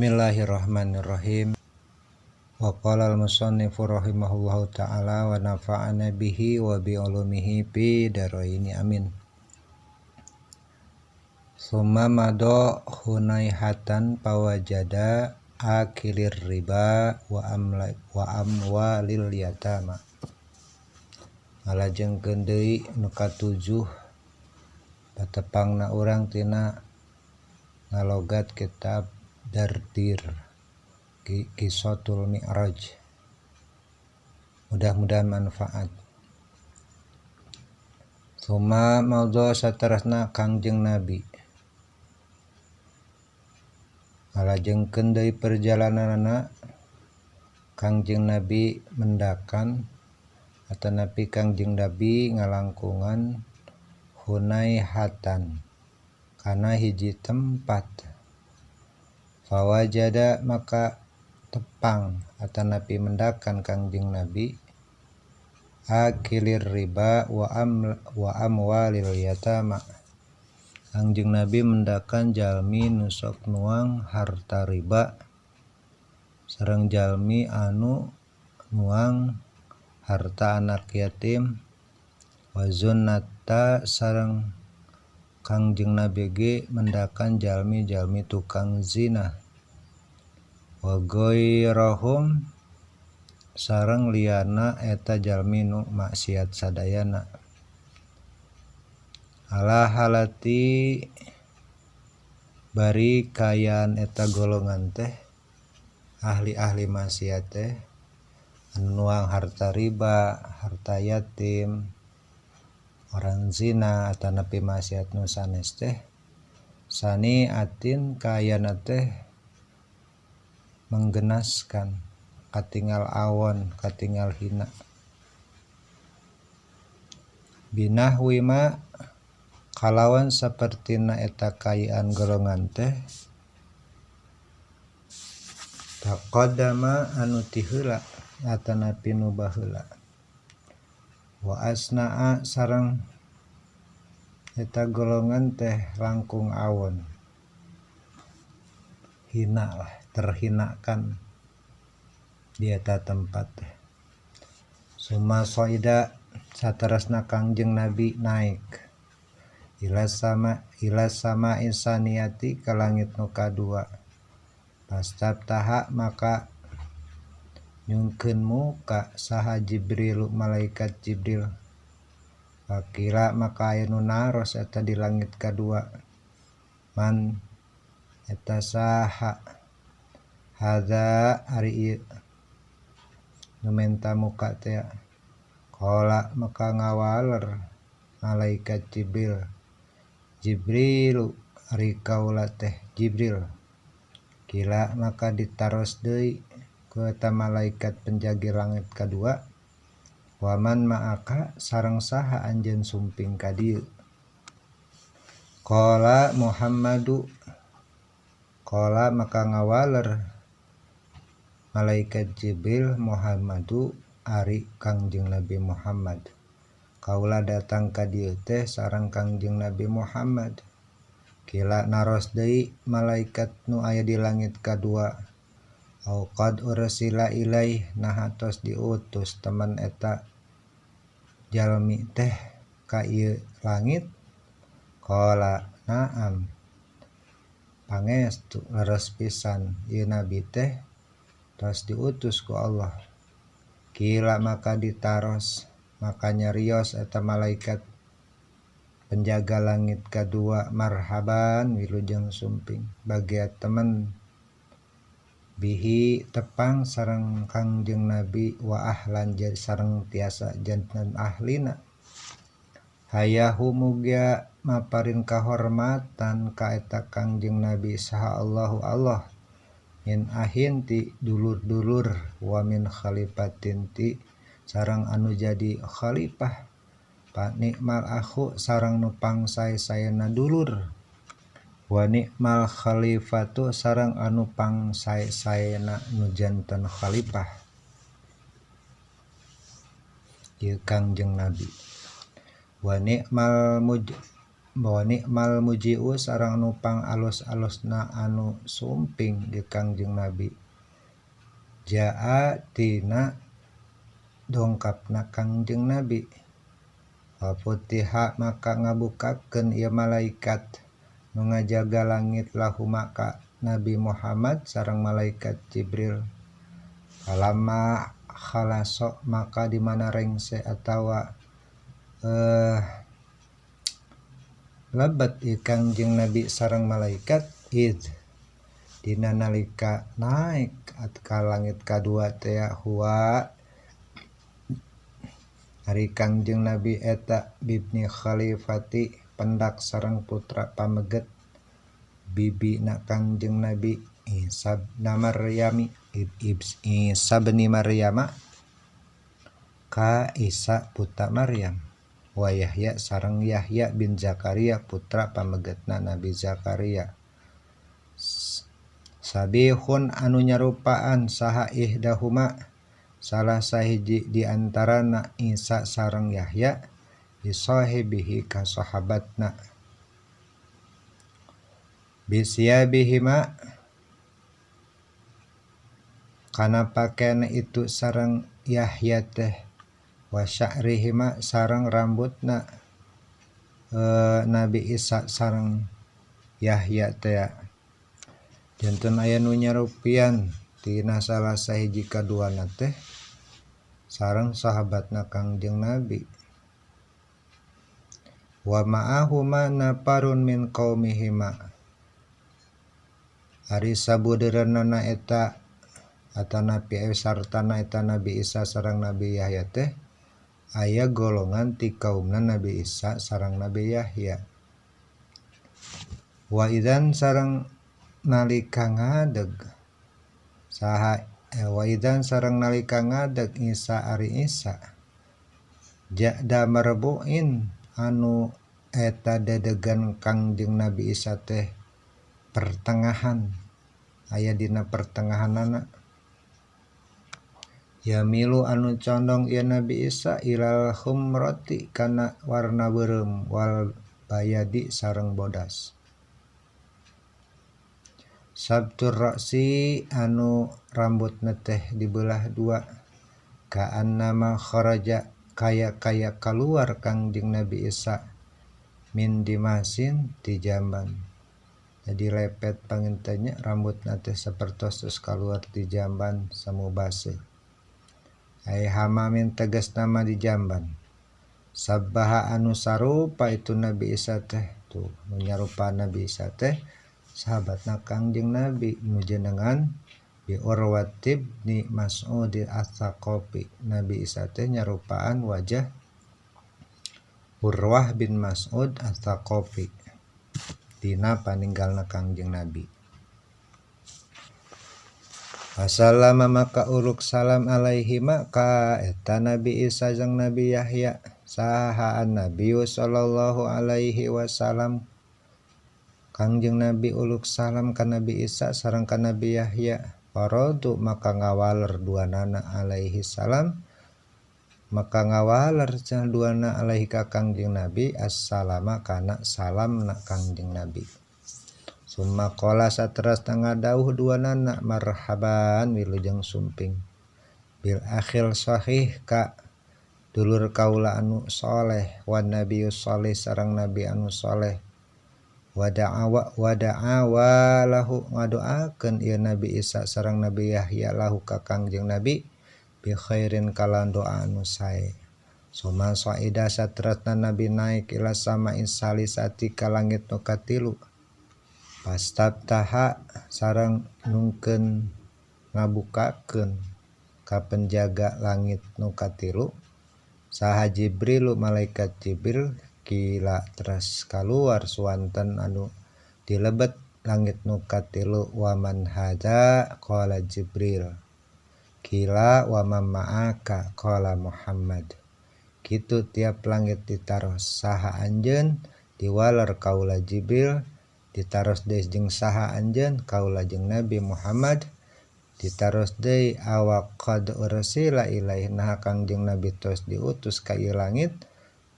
Bismillahirrahmanirrahim. Wa qala al-musannifu rahimahullahu ta'ala wa nafa'ana bihi wa bi ulumihi fi daraini amin. Summa mado hunaihatan pawajada akilir riba wa amla wa amwalil yatama. Ngalajengkeun deui nu katujuh patepangna urang tina ngalogat kitab Dardir Kisotul Mi'raj. Mudah-mudahan manfaat. Suma maudhu saterasna Kangjeng Nabi. Ngalajengkeun deui perjalananna Kangjeng Nabi mendakan atanapi Kangjeng Nabi ngalangkungan hunaihatan kana hiji tempat. Fawajada maka tepang atanapi mendakan Kangjeng Nabi akilir riba wa amwalil yatama. Kangjeng Nabi mendakan jalmi nu sok nuang harta riba sareng jalmi anu nuang harta anak yatim wa zunnata sareng Kangjeng Nabi ge mendakan jalmi-jalmi tukang zina wa ghairahum sareng liana eta jalmi nu maksiat sadayana. Ala halati bari kayaan eta golongan teh ahli-ahli maksiat teh anu nuang harta riba, harta yatim, orang zina atanapi maksiat nu sanes teh sani atin kayana teh menggenaskan, katingal awon, katingal hina. Binahwima kalawan sapertina eta kayaan golongan teh taqaddama anu ti heula atanapi nu baheula wa asnaa sareng eta golongan teh langkung awon, hina lah, terhinakan di eta tempat teh. Summa saida saterasna Kangjeng Nabi naik ila sama insaniati ka langit nu kadua. Pastabtaha maka nyungkeun muka saha Jibril malaikat Jibril. Pakira maka aya nu naros eta di langit kadua. Man eta saha hadza ari ieu nu menta muka teh. Qala maka ngawaler malaikat Jibril. Jibril ari kaula teh Jibril. Kila maka ditaros deui ku eta malaikat penjaga langit kadua. Waman ma'aka sareng saha anjeun sumping ka dieu. Qala Muhammadu. Qala maka ngawaler malaikat Jibril Muhammadu ari Kangjeng Nabi Muhammad. Kaula datang ka dieu teh sareng Kangjeng Nabi Muhammad. Kila naros deui malaikat nu aya di langit kadua. Au qad ursila ilaih naha tos diutus teman eta jalmi teh ka ieu langit. Qala na'am. Pangestu leres pisan ieu nabi teh tos diutus ku Allah. Kila maka ditaros maka nyarios eta malaikat penjaga langit kadua marhaban wilujeng sumping bagia temen bihi tepang sareng Kangjeng Nabi wa ahlan sareng tiasa janten ahlina. Hayahu mugia maparin kahormatan ka eta Kangjeng Nabi saha Allahu Allah min ahin ti dulur-dulur wa min khalifatin ti sareng anu jadi khalifah. Pa nikmal akhu sareng nu pangsae-saena dulur wa nikmal khalifatu sareng anu pangsae-saena nu janten khalifah ieu Kangjeng Nabi. Wa nikmal Wa ni'mal muji'u sareng nu pang alus-alusna anu sumping di Kangjeng Nabi jaa tina dongkapna Kangjeng Nabi. Wa futiha maka ngabukakeun ieu malaikat nu ngajaga langit lahu maka Nabi Muhammad sareng malaikat Jibril. Falamma khalaso maka di mana rengse atawa lebet ieu Kangjeng Nabi sareng malaikat id dina nalika naik ka langit kadua teh huwa ari Kangjeng Nabi eta bibni khalifati pendak sareng putra pameget bibi na Kangjeng Nabi Isa bin Maryami Isa bin Maryama ka Isa putra Maryam wa Yahya sareng Yahya bin Zakaria putra pamegetna Nabi Zakaria. Sabihun anu nyarupaan saha ihdahuma salah sahiji di antarana Isa sareng Yahya bisahibihi ka sahabatna bisiabihima kana pakaian itu sareng Yahya teh wa sya'rihima sareng rambutna Nabi Isa sareng Yahya teh. Janten aya nu nyarupian tina salah sahiji kaduana teh sareng sahabatna Kangjeng Nabi. Wa ma'ahuma naparun min qaumihima ari sabudeureunana eta atanapi sartana eta Nabi Isa sareng Nabi Yahya teh aya golongan ti kaumna Nabi Isa sareng Nabi Yahya. Wa idzan sareng nalika ngadeg saha wa idzan sareng nalika ngadeg Isa ari Isa ja'da marbu'in anu eta dedegan Kangjeng Nabi Isa teh pertengahan aya dina pertengahanana yamilu anu condong ieu Nabi Isa ilal humrati kana warna beureum wal bayadi sareng bodas. Sabtur ra'si anu rambutna teh dibelah dua ka'annama kharaja kaya-kaya kaluar Kangjeng Nabi Isa min dimasin ti jamban. Jadi lepet pangintanya rambutna teh sapertos terus kaluar ti jamban samu baseuh. Ai hamamin tegas nama di jamban. Sabbaha anu sarupa itu Nabi Isa teh tuh nu nyarupa Nabi Isa teh sahabatna Kangjeng Nabi nu jenengan bi Urwatib ni Mas'ud al-Tsaqafi. Nabi Isa teh nyarupaan wajah Urwah bin Mas'ud al-Tsaqafi dina paninggalna Kangjeng Nabi. Wasallama maka uruk salam alaihi maka eta Nabi Isa jeung Nabi Yahya saha an-nabi sallallahu alaihi wasallam. Kangjeng Nabi uluk salam ka Nabi Isa sareng ka Nabi Yahya. Faradu maka ngawaler duanana alaihi salam maka ngawaler cenah duana alaihi ka Kangjeng Nabi assalama kana salamna Kangjeng Nabi. Summa qala sateras ngadauh duanana marhaban wilujeng sumping bil akhil sahih ka dulur kaula anu soleh wan nabiyus soleh sareng nabi anu soleh wada'awa wada'awa lahu ngadoakeun ieu Nabi Isa sareng Nabi Yahya lahu ka Kangjeng Nabi bi khairin kalan doa anu sae. Summa saida saterasna Nabi naik ila sama salisati ka langit nu katilu pastabtaha sareng nungkeun ngabukakeun ka penjaga langit nu katilu saha Jibril malaikat Jibril kila teras kaluar suanten anu dilebet langit nu katilu waman hadza qala Jibril kila wa man ma'aka qala Muhammad. Kitu tiap langit ditaros saha anjeun diwaler kaula Jibril ditaros deui jeung saha anjeun kaula jeung Nabi Muhammad ditaros deui awak qad ursila ilaihi nah Kangjeng Nabi tos diutus ka ieu langit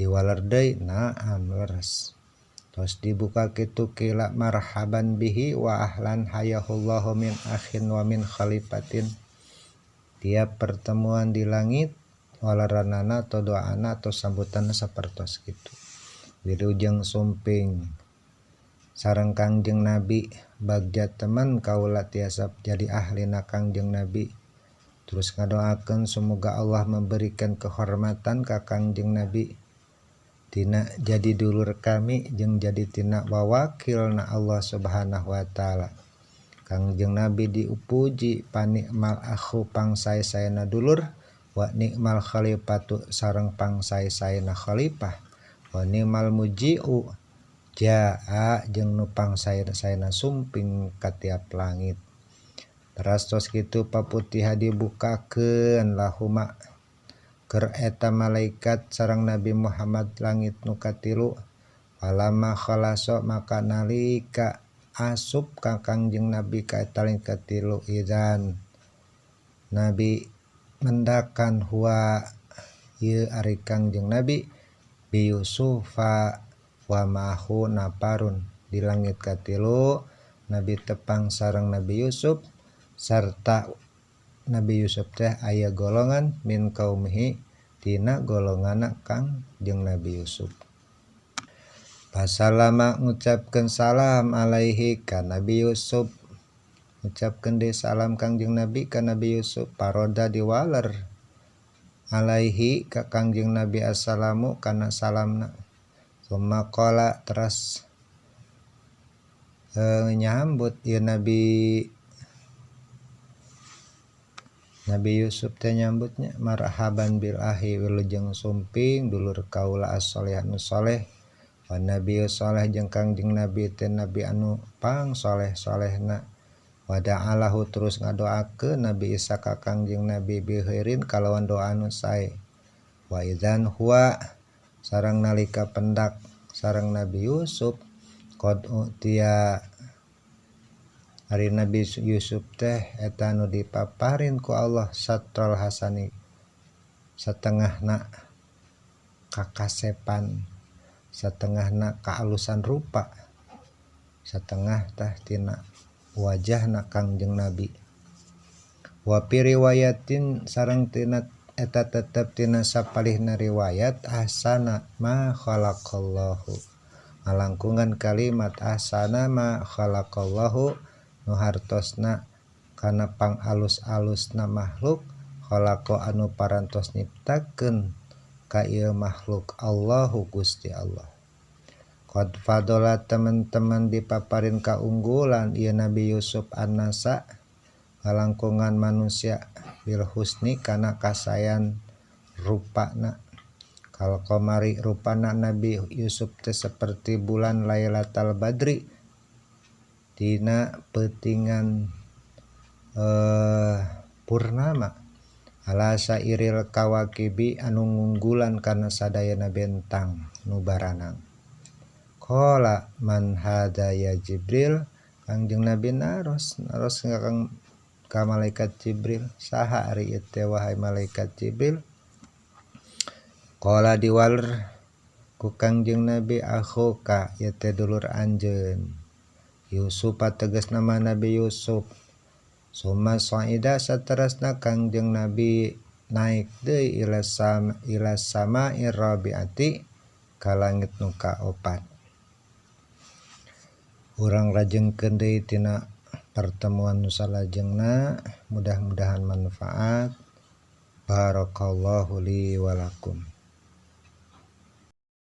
diwaler deui naam leres. Tos dibuka kitu qila marhaban bihi wa ahlan hayahullahu min akhin wa min khalifatin. Tiap pertemuan di langit walaranana atau doana atau sambutanna sapertos kitu. Wilujeng sumping sareng Kangjeng Nabi bagja teman kaula tiasa jadi ahlina Kangjeng Nabi. Terus ngadoakeun semoga Allah memberikan kehormatan ka Kangjeng Nabi tina jadi dulur kami jeung jadi tina wawakilna Allah Subhanahu wa taala. Kangjeng Nabi dipuji panikmal akhu pangsae-saena dulur wa nikmal khalifatu sareng pangsae-saena khalifah wa nikmal muji'u jaa jeung nu pangsae-saena sumping ka tiap langit. Teras tos kitu paputiha dibukakeun lahuma keur eta malaikat sareng Nabi Muhammad langit nu katilu. Falama khalaso maka nalika asup ka Kangjeng Nabi ka eta langit katilu idzan Nabi mendakan huwa ieu ari Kangjeng Nabi bi Yusufa wa ma'ahu naparun. Di langit katilu Nabi tepang sareng Nabi Yusuf sarta Nabi Yusuf teh aya golongan min kaumihi tina golonganna Kangjeng Nabi Yusuf. Pasalama ngucapkeun salam alaihi ka Nabi Yusuf, ngucapkeun deui salam Kangjeng Nabi ka Nabi Yusuf, paroda diwaler alaihi ka Kangjeng Nabi assalamu kana salamna. Summa qala teras nyambut ieu Nabi Yusuf teh nyambutnya marhaban bil ahi wilujeng sumping dulur kaula as-soleh anu soleh wa nabi soleh jeung Kangjeng Nabi teh nabi anu pang soleh solehna. Wa da'alahu terus ngadoakeun Nabi Isa ka Kangjeng Nabi bi khairin kalawan doa anu sae. Wa idzan huwa sareng nalika pendak sareng Nabi Yusuf qad utiya ari Nabi Yusuf teh eta nu dipaparin ku Allah satral hasani satengahna kakasepan, satengahna kaalusan rupa, satengah tah tina wajahna Kangjeng Nabi. Wa fi riwayatin sareng tina eta tetep tina sapalihna riwayat ahsana ma khalaqallahu, ngalangkungan kalimat ahsana ma khalaqallahu nu hartosna kana pangalus-alusna makhluk khalaqa anu parantos nyiptakeun ka ieu makhluk Allahu Gusti Allah. Qad fadola teman-teman dipaparin kaunggulan ieu Nabi Yusuf annasa ngalangkungan manusia bil husni kana kasayan rupana. Kal qamari rupana Nabi Yusuf teh seperti bulan Lailatul Badri dina peutingan purnama ala sairil kawakibi anu ngunggulan kana sadayana bentang nu baranang. Qala man hadza ya Jibril, Kangjeng Nabi naros naros ka ka malaikat Jibril, saha ari ieu teh wahai malaikat Jibril? Qala diwaler ku Kangjeng Nabi akhuka ieu teh dulur anjeun Yusuf tegas nama Nabi Yusuf. Summa sa'ida saterasna Kangjeng Nabi naik deui ila sama'ir rabi'ati ka langit nu kaopat. Urang lajengkeun deui tina pertemuan nu salajengna, mudah-mudahan manfaat. Barakallahu li wa lakum.